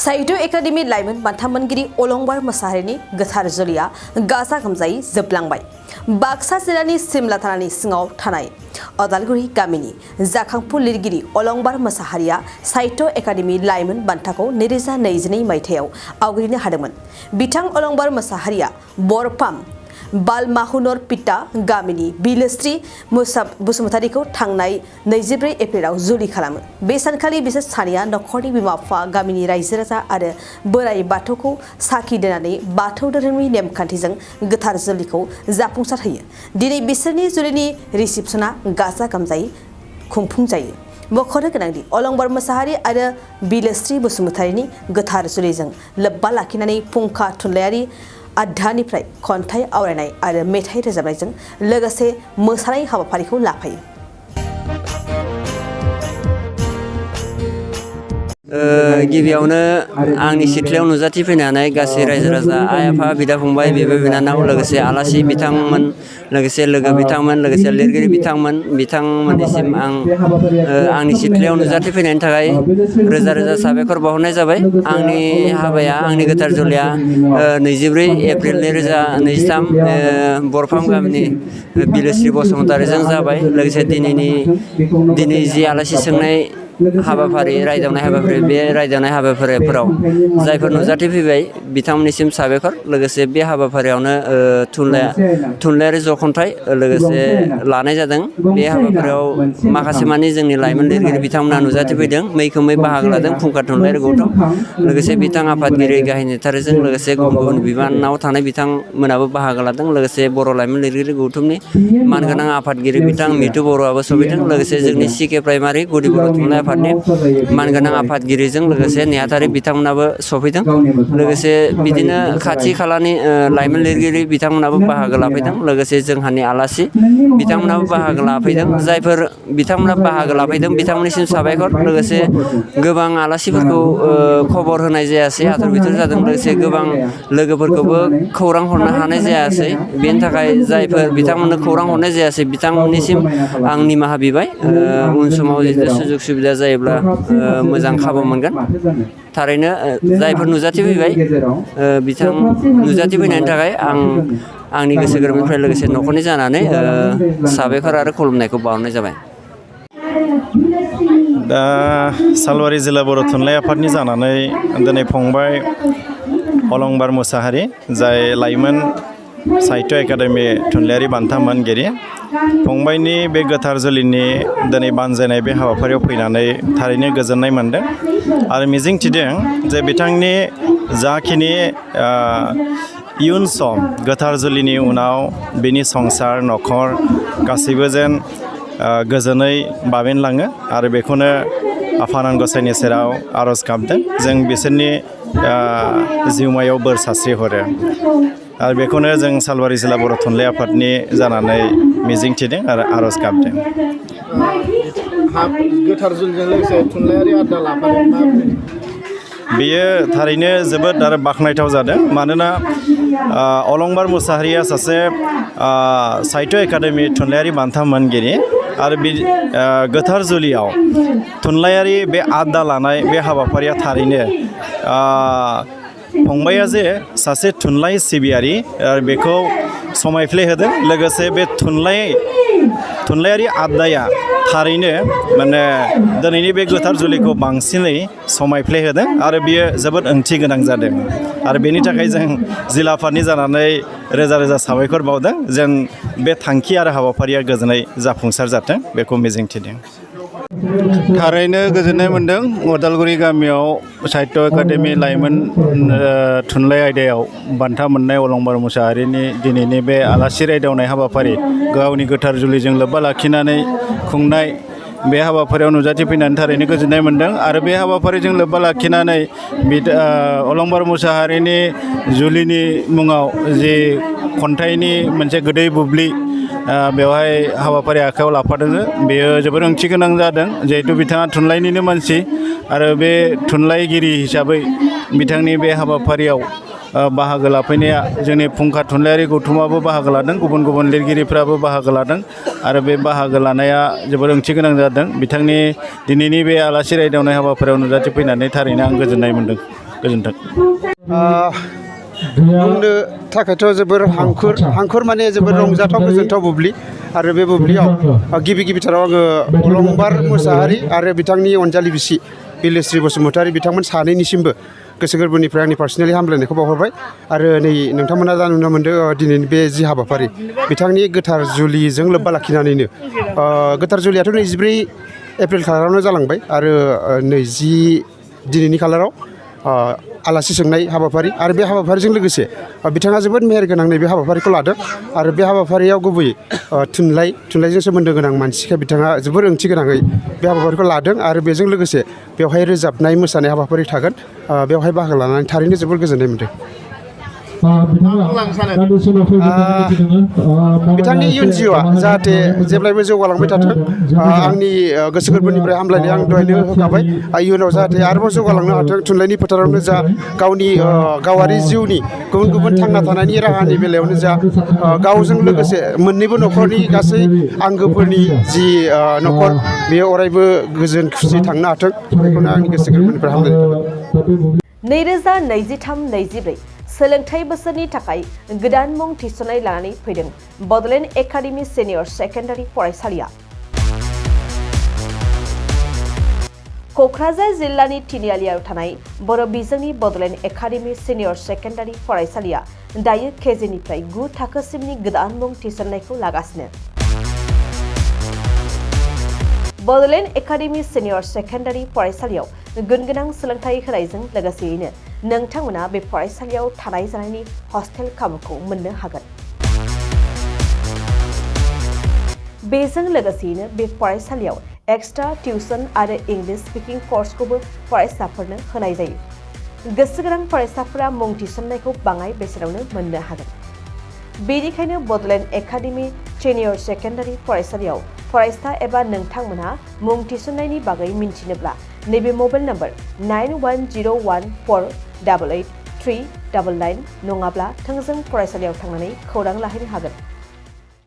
साहित्य academy लाइमोन बान्था मोनगिरि अलंबार मोसाहारिनि गोथार जुलिया गाजा गोमजायै जोबलांबाय। बाक्सा जिल्लानि सिमला थानानि सिङाव थानाय अदालगुरि गामिनि जाखांफु लिरगिरि अलंबार मोसाहारिया साहित्य एकाडेमि लाइमोन बान्थाखौ 2022 मायथाइयाव आवग्रिनो हादोंमोन। बिथां अलंबार मोसाहारिया बरफाम बालमाहुनर पिता गामिनि बिलोस्रि बसुमतारीखौ थांनाय 24 एप्रिलाव जुलि खालामो। बे सानखालि बिसोर सानैया नखरनि बिमा-बिफा, गामिनि रायजो राजा आरो बोराइ बाथौखौ साखि दोननानै बाथौ धोरोमनि नेमखान्थिजों गोथार जुलिखौ जाफुंसार होयो। दिनै बिसोरनि जुलिनि रिसिपसना गाजा गोमजायै खुंफुंजायो। मख'नो गोनांदि अलंबार मोसाहारि आरो बिलोस्रि बसुमतारीनि गोथार जुलिजों लोब्बा लाखिनानै फुंखा थुनलाइयारि आयदानिफ्राय खन्थाइ आवरायनाय आरो मेथाइ रोजाबनायजों लोगोसे मोसानाय हाबाफारिखौ लाफायो। गिबियावनो आंनि सिथ्लायाव नुजाथिफैनानै गासै रायजो राजा, आइ आफा, बिदा फंबाय, बिब' बिनानाव, लोगोसे आलासि बिथांमोन, लोगोसे लोगो बिथांमोन, लोगोसे लिरगिरि बिथांमोननिसिम आंनि सिथ्लायाव नुजाथिफैनायनि थाखाय रोजा रोजा साबायखर बावहरनाय जाबाय। आंनि हाबाया, आंनि गोथार जुलिया 24 एप्रिल 2023 बरफाम गामिनि बिलोस्रि बसुमतारीजों जाबाय। लोगोसे दिनै जि आलासि सोंनाय हाबाफारि, रायदावनाय हाबाफारि, बे रायदावनाय हाबाफारिफोराव जायफोर नुजाथिफैबाय बिथांमोननिसिम साबायखर। लोगोसे बे हाबाफारियावनो थुनलाइयारि जखन्थाइ लोगोसे लानाय जादों। बे हाबाफारियाव माखासे मानि जोंनि लाइमोन लिरगिरि बिथांमोना नुजाथिफैदों, मैखोमै बाहागो लादों। फुंखा थुनलाइयारि गौथुम, लोगोसे बिथां आफादगिरि गाहाय नेथारिजों लोगोसे गुबुन गुबुन बिबानाव थानाय बिथांमोनाबो बाहागो लादों। लोगोसे बर' लाइमोन लिरगिरि गौथुमनि मानगोनां आफादगिरि बिथां मिथु बर'आबो सफैदों। लोगोसे जोंनि CK प्राइमारि गुदि बर' थुनलाइ आफादनि मानगोनां आफादगिरिजों लोगोसे नेहाथारि बिथांमोनाबो सफैदों। लोगोसे बिदिनो खाथि खालानि लाइमोन लिरगिरि बिथांमोनाबो बाहागो लाफैदों। लोगोसे जोंहानि आलासि बिथांमोनाबो बाहागो लाफैदों। जायफोर बिथांमोना बाहागो लाफैदों बिथांमोननिसिम साबायखर। लोगोसे गोबां आलासिफोरखौ खबर होनाय जायासै, आथुर बिथुर जादों। लोगोसे गोबां लोगोफोरखौबो खौरां हरनो हानाय जायासै। बेनि थाखाय जायफोर बिथांमोननो खौरां हरनाय जायासै बिथांमोननिसिम आं निमाहा बिबाय। उन समाव सुजुग सुबिदा जायोब्ला मोजां खाबु मोनगोन। थारैनो जायफोर नुजाथिफैबाय बिथां नुजाथिफैनायनि थाखाय आं आंनि गोसो गोरबोनिफ्राय लोगोसे न'खरनि जानानै साबायखर आरो खुलुमनायखौ बावहरनाय जाबाय। दा सालबारि जिल्ला बर' थुनलाइ आफादनि जानानै दिनै फंबाय अलंबार मोसाहारि, जाय लाइमोन साहित्य एकाडेमि थुनलाइयारि बान्था मोनगिरि, फंबायनि बे गोथार जुलिनि दिनै बानजायनाय बे हाबाफारियाव फैनानै थारैनो गोजोननाय मोनदों आरो मिजिंथिदों जे बिथांनि जाखिनि इयुन सम गोथार जुलिनि उनाव बिनि संसार न'खर गासैबो जेन गोजोनै बाबेनलाङो आरो बेखौनो आफा आनान गसाइनि सेराव आर'ज गाबदों। जों बिसोरनि जिउमायाव बोर सारस्रिहरो आरो बेखौनो जों सालबारि जिल्ला बर' थुनलाइ आफादनि जानानै मिजिंथिदों आरो आर'ज गाबदों। गोथार जुलिजों लोगोसे थुनलाइयारि आयदा लाफादों। बेयो थारैनो जोबोद आरो बाख्नायथाव जादों। मानोना अलंबार मोसाहारिया सासे साहित्य एकाडेमि थुनलाइयारि बान्था मोनगिरि आरो बे गोथार जुलियाव थुनलाइयारि बे आयदा लानाय बे हाबाफारिया थारैनो फंबाया जे सासे थुनलाइ सिबियारि बेखौ समायफ्लेहोदों। लोगोसे बे थुनलाइयारि आयदाया थारैनो माने दिनैनि बे गोथार जुलिखौ बांसिनै समायफ्लेहोदों आरो बियो जोबोद ओंथि गोनां जादों। आरो बेनि थाखाय जों जिल्ला आफादनि जानानै रोजा रोजा साबायखर बावदों। जेन बे थांखि आरो हाबाफारिया गोजोनै जाफुंसार जाथों बेखौ मिजिंथिदों। थारैनो गोजोननाय मोन्दों। अदालगुरि गामियाव साहित्य एकाडेमि लाइमोन थुनलाइ आयदायाव बान्था मोननाय अलंबार मोसाहारिनि दिनैनि बे आलासि रायदावनाय हाबाफारि, गावनि गोथार जुलिजों लोब्बा लाखिनानै खुंनाय बे हाबाफारियाव नुजाथिफैनानै थारैनो गोजोननाय मोन्दों। आरो बे हाबाफारिजों लोब्बा लाखिनानै अलंबार मोसाहारिनि जुलिनि मुङाव जि खन्थाइनि मोनसे गोदै बुब्लि बेवहाय हाबाफारि आखायाव लाफादों। बेयो जोबोर ओंथि गोनां जादों। जिहेतु बिथाङा थुनलाइनिनो मानसि आरो बे थुनलाइगिरि हिसाबै बिथांनि बे हाबाफारियाव बाहागो लाफैनाया जोंनि फुंखा थुनलाइयारि गौथुमाबो बाहागो लादों, गुबुन गुबुन लिरगिरिफ्राबो बाहागो लादों आरो बे बाहागो लानाया जोबोर ओंथि गोनां जादों। बिथांनि दिनैनि बे आलासि रायदावनाय हाबाफारियाव नुजाथिफैनानै थारैनो आं गोजोननाय मोन्दों। गोजोन्थों। बुंनो थाखायथ' जोबोर हांखुर माने जोबोर रंजाथाव गोजोनथाव बुब्लि आरो बे बुब्लियाव गिबिथाराव आङो अलंबार मोसाहारि आरो बिथांनि अनजालि बिसि बिलोस्रि बसुमतारी बिथांमोन सानैनिसिमबो गोसो गोरबोनिफ्राय आंनि पार्सनेलि हामलायनायखौ बावहरबाय आरो नै नोंथांमोना दा नुनो मोनदों दिनैनि बे जि हाबाफारि बिथांनि गोथार जुलिजों लोब्बा लाखिनानैनो गोथार जुलियाथ' 24 एप्रिल खालारावनो जालांबाय आरो 20 दिनैनि खालाराव आलासि सोंनाय हाबाफारि आरो बे हाबाफारिजों लोगोसे बिथाङा जोबोद मेहेर गोनां नैबे हाबाफारिखौ लादों आरो बे हाबाफारियाव गुबैयै थुनलाइजों सोमोन्दो गोनां मानसिखाय बिथाङा जोबोर ओंथि गोनाङै बे हाबाफारिखौ लादों आरो बेजों लोगोसे बेवहाय रोजाबनाय मोसानाय हाबाफारि थागोन बेवहाय बाहागो लानानै थारैनो जोबोर गोजोननाय मोनदों। बिथांनि इयुन जिउआ जाहाथे जेब्लायबो जौगालांबाय थाथों आंनि गोसो गोरबोनिफ्राय हामलायनाय आं दहायनो होखाबाय इयुनाव जाहाथे आरोबाव जौगालांनो हाथों थुनलाइनि फोथारावनो जा गावनि गावारि जिउनि गुबुन थांना थानायनि राहानि बेलायावनो जा गावजों लोगोसे मोननैबो न'खरनि गासै आंगोफोरनि जि न'खर बेयो अरायबो गोजोन खुसि थांनो हाथों बेखौनो आंनि गोसो गोरबोनिफ्राय हामलायनाय थाबाय। 2023-24 सोलोंथाइ बोसोरनि थाखाय गोदान मुं थिसननाय लानानै फैदों बड'लेण्ड एकाडेमि सिनियर सेकेन्डारि फरायसालिया। क'क्राझार जिल्लानि तिनिआलियाव थानाय बर' बिजोंनि बड'लेण्ड एकाडेमि सिनियर सेकेन्डारि फरायसालिया दायो केजिनिफ्राय 9 थाखोसिमनि गोदान मुं थिसननायखौ लागासिनो। बड'लेण्ड एकाडेमि सिनियर सेकेन्डारि फरायसालियाव गुनगोनां सोलोंथाइ होनायजों लोगोसेयैनो नोंथांमोना बे फरायसालियाव थानाय जानायनि हस्टेल खाबुखौ मोननो हागोन। बेजों लोगोसेयैनो बे फरायसालियाव एक्सट्रा टिउसन आरो इंलिश स्पिकिं कर्सखौबो फरायसाफोरनो होनाय जायो। गोसो गोनां फरायसाफोरा मुं थिसननायखौ बाङाय बेसेनावनो मोननो हागोन। बेनिखायनो बड'लेण्ड एकाडेमि सिनियर सेकेन्डारि फरायसालियाव फरायसा एबा नोंथांमोनहा मुं थिसननायनि बागै मिन्थिनोब्ला नैबे मबाइल नम्बर 9101488399 नङाब्ला थोंजों फरायसालियाव थांनानै खौरां लाहैनो हागोन।